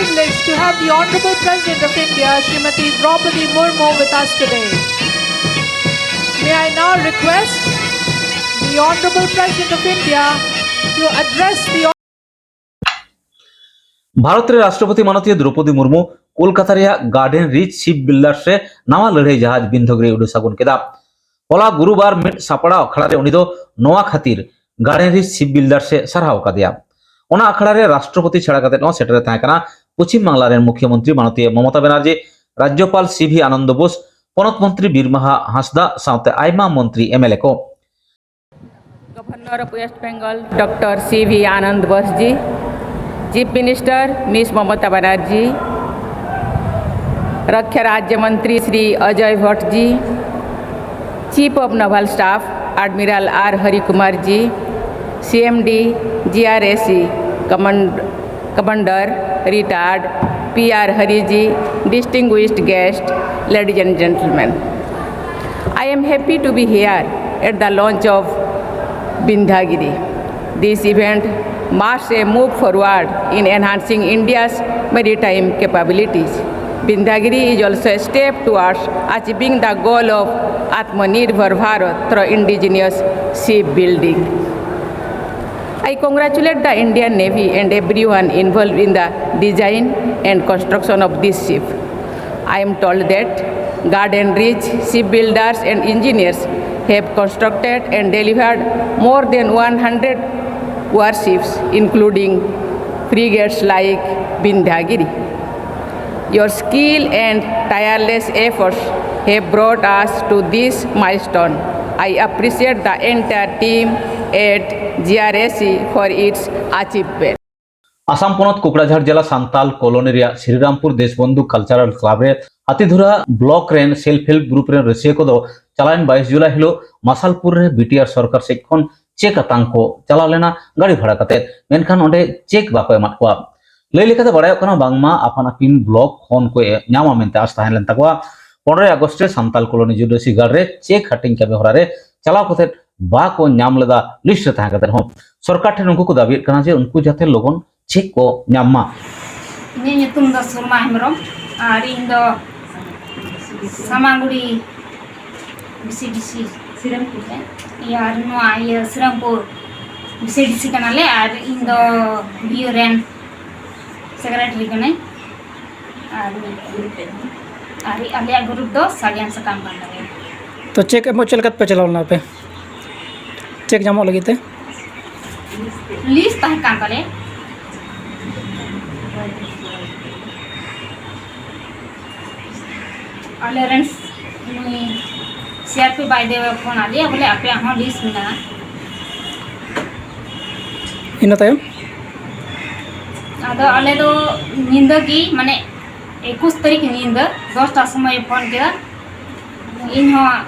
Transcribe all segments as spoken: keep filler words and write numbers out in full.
Privileged to have the Honorable President of India, Srimati Draupadi Murmu, with us today. May I now request the Honorable President of India to address the Bharat ᱨᱮ ᱨᱟᱥᱴᱨᱚᱯᱚᱛᱤ ᱢᱟᱱᱚᱛᱤᱭᱟᱹ ᱫᱨᱚᱯᱚᱫᱤ ᱢᱩᱨᱢᱩ ᱠᱳᱞᱠᱟᱛᱟ ᱨᱮᱭᱟᱜ garden ᱨᱤᱪ ship ᱵᱤᱞᱰᱟᱨᱥ ᱨᱮ ᱱᱟᱣᱟ ᱞᱟᱹᱲᱦᱟᱹᱭ ᱡᱟᱦᱟᱡᱽ ᱵᱤᱱᱫᱷᱚᱜᱤᱨᱤ ᱩᱰᱟᱹᱥ ᱥᱟᱹᱜᱩᱱ ᱠᱮᱫᱟ᱾ ᱦᱚᱞᱟ ᱜᱩᱨᱩᱵᱟᱨ ᱢᱤᱫ ᱥᱟᱯᱲᱟᱣ ᱟᱠᱷᱲᱟ ᱨᱮ ᱩᱱᱤ ᱫᱚ ᱱᱚᱣᱟ ᱠᱷᱟᱹᱛᱤᱨ ᱜᱟᱨᱰᱮᱱ ᱨᱤᱪ ᱥᱤᱯ ᱵᱤᱞᱰᱟᱨᱥ ᱮ ᱥᱟᱨᱦᱟᱣ ᱟᱠᱟᱫᱮᱭᱟ᱾ ᱚᱱᱟ ᱟᱠᱷᱲᱟ ᱨᱮ ᱨᱟᱥᱴᱨᱚᱯᱚᱛᱤ ᱪᱷᱟᱲᱟ ᱠᱟᱛᱮ ᱦᱚᱸ ᱥᱮᱴᱮᱨ ᱮ ᱛᱟᱦᱮᱸ ᱠᱟᱱᱟ ᱯᱚᱪᱷᱤᱢ ᱵᱟᱝᱞᱟ ᱨᱮᱱ ᱢᱩᱠᱷᱭᱚᱢᱚᱱᱛᱨᱤ ᱢᱟᱱᱚᱛᱤᱭᱟᱹ ᱢᱚᱢᱚᱛᱟ ᱵᱟᱱᱟᱨᱡᱤ, ᱨᱟᱡᱽᱡᱚᱯᱟᱞ ᱥᱤ ᱵᱷᱤ ᱟᱱᱚᱱᱫᱚ ᱵᱳᱥ, ᱯᱚᱱᱚᱛ ᱢᱚᱱᱛᱨᱤ ᱵᱤᱨ ᱵᱟᱦᱟ ᱦᱟᱸᱥᱫᱟ ᱥᱟᱶᱛᱮ ᱟᱭᱢᱟ ᱢᱚᱱᱛᱨᱤ, ᱮᱢ ᱮᱞ ᱮ ᱠᱚ᱾ Governor of West Bengal, Doctor C V Anand Bose ji, Chief Minister Miss Mamata Banerjee, रक्षा राज्य मंत्री Shri Ajay Bhatt ji, Chief of Naval Staff Admiral R Hari Kumar ji, C M D, G R A C Command-, Commander Retired P R Hari ji, distinguished guest, ladies and gentlemen. I am happy to be here at the launch of Bindhagiri. This event marks a move forward in enhancing India's maritime capabilities. Bindhagiri is also a step towards achieving the goal of Atmanirbhar Bharat through indigenous shipbuilding. I congratulate the Indian Navy and everyone involved in the design and construction of this ship. I am told that Garden Ridge shipbuilders and engineers have constructed and delivered more than one hundred warships, including frigates like Bindhagiri. Your skill and tireless efforts have brought us to this milestone. I appreciate the entire team at G R A C for its achievement. Assam ᱯᱚᱱᱚᱛ ᱠᱳᱠᱲᱟᱡᱷᱟᱲ ᱡᱮᱞᱟ Santal colony ᱨᱮᱭᱟᱜ Serampore Deshbandhu cultural club ᱨᱮ ᱦᱟᱛᱤᱫᱷᱩᱨᱟ block ᱨᱮᱱ self help group ᱨᱮᱱ ᱨᱟᱹᱥᱤᱭᱟᱹ ᱠᱚᱫᱚ ᱪᱟᱞᱟᱣᱮᱱ ᱵᱟᱭᱤᱥ ᱡᱩᱞᱟᱭ ᱦᱤᱞᱳᱜ ᱢᱟᱥᱟᱞᱯᱩᱨ ᱨᱮ ᱵᱤ ᱴᱤ ᱟᱨ ᱥᱚᱨᱠᱟᱨ ᱥᱮᱫ ᱠᱷᱚᱱ ᱪᱮᱠ ᱟᱛᱟᱝ ᱠᱚ ᱪᱟᱞᱟᱣ ᱞᱮᱱᱟ ᱜᱟᱹᱰᱤ ᱵᱷᱟᱲᱟ ᱠᱟᱛᱮ, ᱢᱮᱱᱠᱷᱟᱱ ᱚᱸᱰᱮ ᱪᱮᱠ ᱵᱟᱠᱚ ᱮᱢᱟᱫ ᱠᱚᱣᱟ᱾ ᱞᱟᱹᱭ ᱞᱮᱠᱟᱛᱮ ᱵᱟᱲᱟᱭᱚᱜ ᱠᱟᱱᱟ ᱵᱟᱝᱢᱟ ᱟᱯᱟᱱ ᱟᱹᱯᱤᱱ ᱵᱞᱚᱠ ᱠᱷᱚᱱ ᱠᱚ ᱧᱟᱢᱟ ᱢᱮᱱᱛᱮ ᱟᱥ ᱛᱟᱦᱮᱸ ᱞᱮᱱ ᱛᱟᱠᱚᱣᱟ᱾ ᱯᱚᱱᱨᱚᱭ ᱟᱜᱚᱥᱴ ᱨᱮ ᱥᱟᱱᱛᱟᱞ ᱠᱚᱞᱚᱱᱤ ᱡᱩᱰᱟᱹᱥᱤ ᱜᱟᱲ ᱨᱮ ᱪᱮᱠ ᱦᱟᱹᱴᱤᱧ ᱠᱟᱹᱢᱤ ᱦᱚᱨᱟ ᱨᱮ ᱪᱟᱞᱟᱣ ᱠᱟᱛᱮ ᱵᱟᱠᱚ ᱧᱟᱢ ᱞᱮᱫᱟ ᱞᱤᱥᱴ ᱨᱮ ᱛᱟᱦᱮᱸ ᱠᱟᱛᱮ ᱦᱚᱸ᱾ ᱥᱚᱨᱠᱟᱨ ᱴᱷᱮᱱ ᱩᱱᱠᱩ ᱠᱚ ᱫᱟᱹᱵᱤᱭᱮᱫ ᱠᱟᱱᱟ ᱡᱮ ᱩᱱᱠᱩ ᱡᱟᱛᱮ ᱞᱚᱜᱚᱱ ᱪᱮᱠ ᱠᱚ ᱧᱟᱢ ᱢᱟ᱾ ᱤᱧᱟᱹᱜ ᱧᱩᱛᱩᱢ ᱫᱚ ᱥᱩᱨᱢᱟ ᱦᱮᱢᱵᱨᱚᱢ ᱟᱨ ᱤᱧ ᱫᱚ ᱥᱟᱢᱟᱜᱩᱲᱤ ᱵᱤᱥᱤᱰᱤᱥᱤ ᱥᱤᱨᱟᱢᱯᱩᱨ ᱨᱮ᱾ ᱤᱭᱟᱹ, ᱟᱨ ᱱᱚᱣᱟ ᱤᱭᱟᱹ ᱥᱤᱨᱟᱢᱯᱩᱨ ᱵᱤᱥᱤᱰᱤᱥᱤ ᱠᱟᱱᱟᱞᱮ ᱟᱨ ᱤᱧ ᱫᱚ ᱵᱤᱭᱩ ᱨᱮᱱ ᱥᱮᱠᱨᱮᱴᱟᱨᱤ ᱠᱟᱹᱱᱟᱹᱧ᱾ ᱟᱨ ᱟᱨ ᱟᱞᱮᱭᱟᱜ ᱜᱨᱩᱯ ᱫᱚ ᱥᱟᱨᱡᱚᱢ ᱥᱟᱠᱟᱢ ᱠᱟᱱ ᱛᱟᱞᱮᱭᱟ᱾ ᱛᱚ, ᱪᱮᱠ ᱮᱢᱚᱜ ᱪᱮᱫ ᱞᱮᱠᱟ ᱯᱮ ᱪᱟᱞᱟᱣ ᱞᱮᱱᱟ ᱟᱯᱮ? ᱪᱮᱠ ᱧᱟᱢᱚᱜ ᱞᱟᱹᱜᱤᱫ ᱛᱮ? ᱞᱤᱥᱴ ᱛᱟᱦᱮᱸ ᱠᱟᱱ ᱛᱟᱞᱮᱭᱟ᱾ ᱟᱞᱮ ᱨᱮᱱ ᱱᱩᱭ ᱥᱤ ᱟᱨ ᱯᱤ ᱵᱟᱭ ᱫᱮᱣ ᱯᱷᱳᱱ ᱟᱫ ᱞᱮᱭᱟ, ᱵᱚᱞᱮ, ᱟᱯᱮᱭᱟᱜ ᱦᱚᱸ ᱞᱤᱥᱴ ᱢᱮᱱᱟᱜᱼᱟ᱾ ᱤᱱᱟᱹ ᱛᱟᱭᱚᱢ? ᱟᱫᱚ ᱟᱞᱮ ᱫᱚ ᱧᱤᱫᱟᱹ ᱜᱮ, ᱢᱟᱱᱮ, ᱮᱠᱩᱥ ᱛᱟᱹᱨᱤᱠᱷ ᱧᱤᱫᱟᱹ ᱫᱚᱥᱴᱟ ᱥᱚᱢᱚᱭᱮ ᱯᱷᱳᱱ ᱠᱮᱫᱟ᱾ ᱤᱧ ᱦᱚᱸ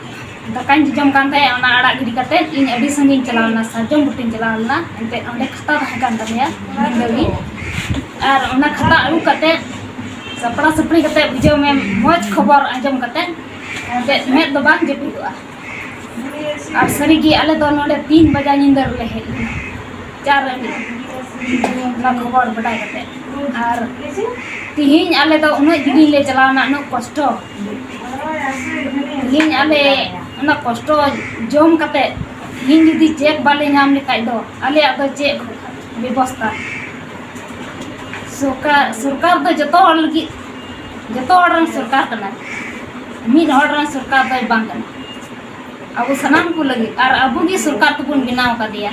ᱫᱟᱠᱟᱧ ᱡᱚᱡᱚᱢ ᱠᱟᱱ ᱛᱟᱦᱮᱸᱫ, ᱚᱱᱟ ᱟᱲᱟᱜ ᱜᱤᱰᱤ ᱠᱟᱛᱮ ᱤᱧ ᱟᱹᱰᱤ ᱥᱟᱺᱜᱤᱧ ᱪᱟᱞᱟᱣ ᱞᱮᱱᱟ, ᱥᱟᱨᱡᱚᱢ ᱵᱩᱴᱟᱹᱧ ᱪᱟᱞᱟᱣ ᱞᱮᱱᱟ᱾ ᱮᱱᱛᱮᱫ ᱚᱸᱰᱮ ᱠᱷᱟᱛᱟ ᱛᱟᱦᱮᱸ ᱠᱟᱱ ᱛᱟᱞᱮᱭᱟ ᱧᱤᱫᱟᱹ ᱜᱮ᱾ ᱟᱨ ᱚᱱᱟ ᱠᱷᱟᱛᱟ ᱟᱹᱜᱩ ᱠᱟᱛᱮ, ᱥᱟᱯᱲᱟ ᱥᱟᱯᱲᱤ ᱠᱟᱛᱮ, ᱵᱩᱡᱷᱟᱹᱣ ᱢᱮ, ᱢᱚᱡᱽ ᱠᱷᱚᱵᱚᱨ ᱟᱸᱡᱚᱢ ᱠᱟᱛᱮ ᱮᱱᱛᱮᱫ ᱢᱮᱫ ᱫᱚ ᱵᱟᱝ ᱡᱟᱹᱯᱤᱫᱚᱜᱼᱟ᱾ ᱟᱨ ᱥᱟᱹᱨᱤᱜᱮ ᱟᱞᱮ ᱫᱚ ᱱᱚᱰᱮ ᱛᱤᱱ ᱵᱟᱡᱟ ᱧᱤᱫᱟᱹ ᱨᱮᱞᱮ ᱦᱮᱡ ᱞᱮᱱᱟ, ᱪᱟᱨ ᱨᱮ ᱚᱱᱟ ᱠᱷᱚᱵᱚᱨ ᱵᱟᱰᱟᱭ ᱠᱟᱛᱮ᱾ ᱟᱨ ᱛᱤᱦᱤᱧ ᱟᱞᱮ ᱫᱚ ᱩᱱᱟᱹᱜ ᱡᱤᱞᱤᱧ ᱞᱮ ᱪᱟᱞᱟᱣ ᱮᱱᱟ, ᱩᱱᱟᱹᱜ ᱠᱚᱥᱴᱚ᱾ ᱛᱤᱦᱤᱧ ᱟᱞᱮ ᱚᱱᱟ ᱠᱚᱥᱴᱚ ᱡᱚᱢ ᱠᱟᱛᱮ ᱛᱤᱦᱤᱧ ᱡᱩᱫᱤ ᱪᱮᱠ ᱵᱟᱞᱮ ᱧᱟᱢ ᱞᱮᱠᱷᱟᱡ ᱫᱚ ᱟᱞᱮᱭᱟᱜ ᱫᱚ ᱪᱮᱫ ᱵᱮᱵᱚᱥᱛᱟ? ᱥᱚᱨᱠᱟᱨ, ᱥᱚᱨᱠᱟᱨ ᱫᱚ ᱡᱚᱛᱚ ᱦᱚᱲ ᱞᱟᱹᱜᱤᱫ, ᱡᱚᱛᱚ ᱦᱚᱲ ᱨᱮᱱ ᱥᱚᱨᱠᱟᱨ ᱠᱟᱱᱟᱭ, ᱢᱤᱫ ᱦᱚᱲ ᱨᱮᱱ ᱥᱚᱨᱠᱟᱨ ᱫᱚᱭ ᱵᱟᱝ ᱠᱟᱱᱟ᱾ ᱟᱵᱚ ᱥᱟᱱᱟᱢ ᱠᱚ ᱞᱟᱹᱜᱤᱫ, ᱟᱨ ᱟᱵᱚ ᱜᱮ ᱥᱚᱨᱠᱟᱨ ᱛᱮᱵᱚᱱ ᱵᱮᱱᱟᱣ ᱟᱠᱟᱫᱮᱭᱟ᱾